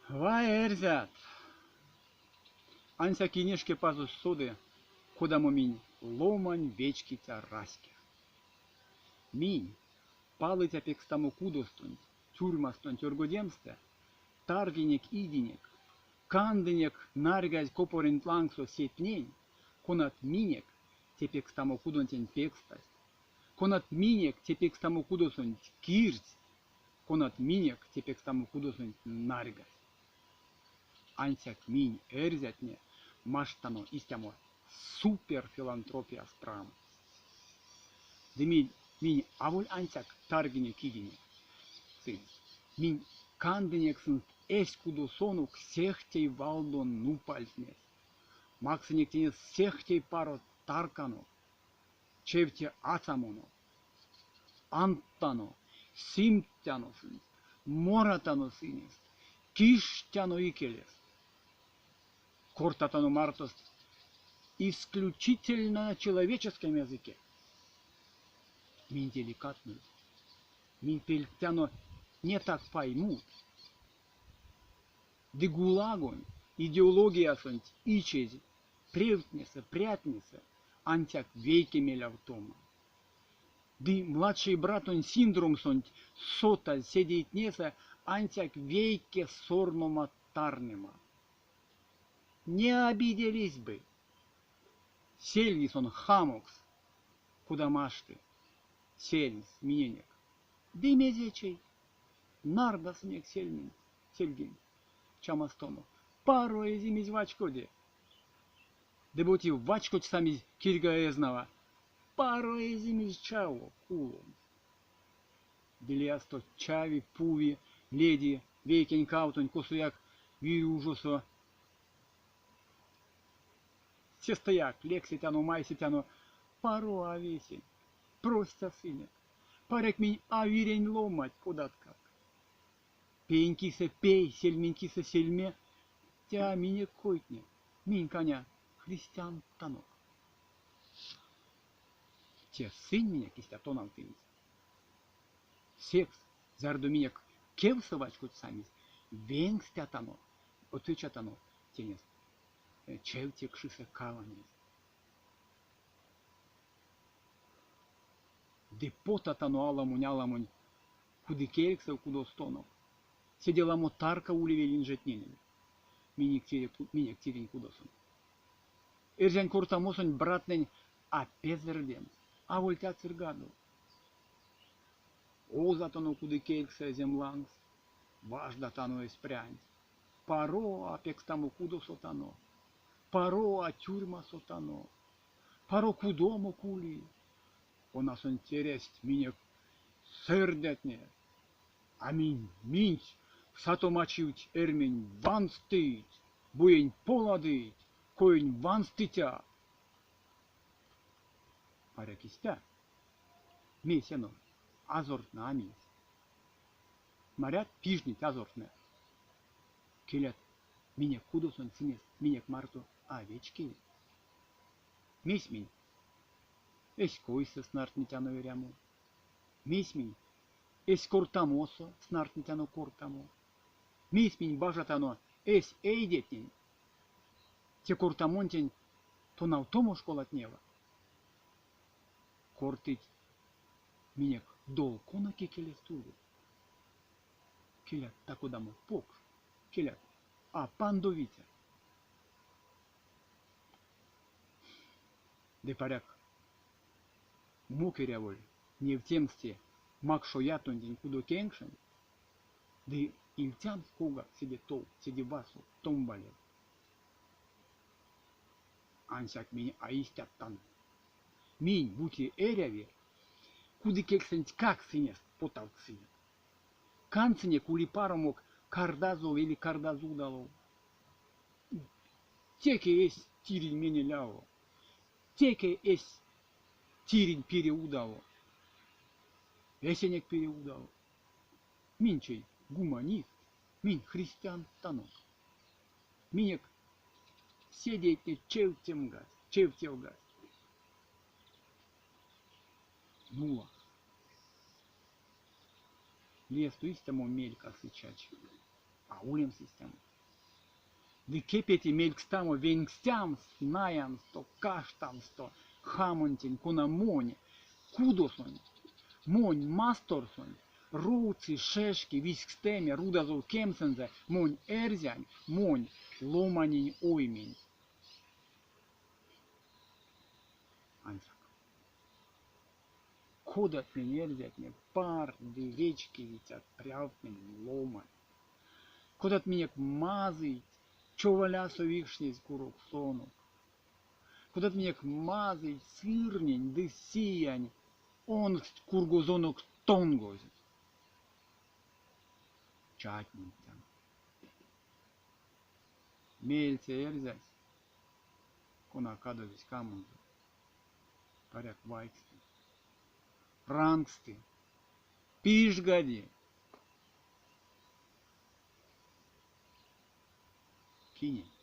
Вай, эрзят! Ансяк Инешкепазось соды, кодамо минь ломань вечкиця раське. Минь, палыця пекстамо кудостонть, тюрьмастонть оргодемстэ, таргинек-идинек, кандынек нарьгазь копоренть лангсо сетнень, конат минек те пекстамо кудонтень пекстасть, конат минек те пекстамо кудосонть кирдсть, конат минек те пекстамо кудосонть нарьгасть. Ансяк минь, эрзятне, машттано истямо суперфилантропияс прамо. Ды минь аволь ансяк таргинек-идинек сынст, минь кандынек сынст эсь кудосонок сехте валдо нупальтнес, максынек тенест сехте паро тарканок, чевте ацамонок. Андтано, симдтяно сынст, моратано сынест, киштяно икелест. Кортатано мартост исключительно на человеческом языке. Минь деликатнойть. Минь пельтяно не так поймут. Ды ГУЛАГонь идеологиясонть ичезь превтнесэ, прятнесэ ансяк вейке мелявтома. Ды младшей братонь синдромсонть сотазь седейтнесэ ансяк вейке сорнома-тарнема. Не обиделись бы. Сельги сон хамокс, кода машты, сельмс миненек. Ды мезе чей? Нардасынек сельменть, сельгенть чамастонок. Паро эзимизь вачкоде. Ды бути вачкодьсамизь кирьга эзнава, паро эзимизь чаво куломс. Ды лиясто чави, пуви, леди вейкень-кавтонь косояк вирь ужосо. Сестэяк лексетяно, майсетяно, паро а весень, простясынек. Паряк минь а вирень ломанть кодаткак. Пеень кисэ пей, сельмень кисэ сельме, те а минек койтне, минь, каня, христиантанок. Те сынь минек истя тонавтымизь. Секс, зярдо минек кевсэ вачкодьсамизь, венстятано, отвечатано тенест чевте кшисэ каванязь. Ды потатано аламонь-аламонь кудыкельксэв кудостонок. Седе ламо тарка улевель инжетненень минек тиринь кудосонть. Эрзянь кортамосонть братнэнь а пезэрдемс, авольть ацирьгадо. Озатано кудыкельксэ эзем лангс, важдатано эсь прянть. Паро а пекстамо кудосотано, паро а тюрьмасотано, паро кудомок ули, конасонть эрясть минек сэрдятне, а минь минсь сатомачивть эрьмень ванстыйть, буень поладыйть, коень ванстыцят. Паряк истя? Мейсь эно азортнэ а минсь? Марят, пижнить азортнэ. Келят, минек кудосонть сынест минек марто а вечкевить. Мейсь минь эсь койсэ снартнетяно эрямо? Мейсь минь эсь кортамосо снартнетяно кортамо? Мейсь минь бажатано эсь эйдетнень те кортамонтень тонавтомо школатнева? Кортыть, минек долконок икелест ули. Келят, та-кодамо покш, келят, а пандовиця. Ды паряк, умок эряволь невтемс те макшоятонтень кудокенкшенть ды ильтямс ковгак седе тов, седе васов, томбалев. Ансяк минь а истяттано. Минь, бути эряви, кудыкельксэнтькак сынест потавтсынек. Кандсынек ули-паромок кардазов эли кардаз удалов. Теке эсь тиринь менель ало, теке эсь тиринь пире удало. Эсенек пире удало. Минь чей гуманист, минь христиантанок. Минек седейтне чевтемгасть, чевтелгасть. Нула. Лиясто истямо мель касы чачи. А улемс истямо. Ды кепети мелькстамо венстямс наянсто, каштансто хамонтень, кона монь кудосонть, монь масторсонть ровци, шешки, визькстэме, рудазов кемсэнзэ монь эрзянь, монь ломанень ойменть. Ансяк. Кодат минь эрзятне парт ды вечкевицят прявтнэнень ломанть! Кодат минек мазыйть човалясо викшнезь куроксонок! Кодат минек мазыйть сырнень ды сиянь онкст кургозонок тонгозь! Чатьмонтяно. Меельце эрзясь, кона кадови ськамонзо, паряк вайксты, рангсты, пижгади. Кинень?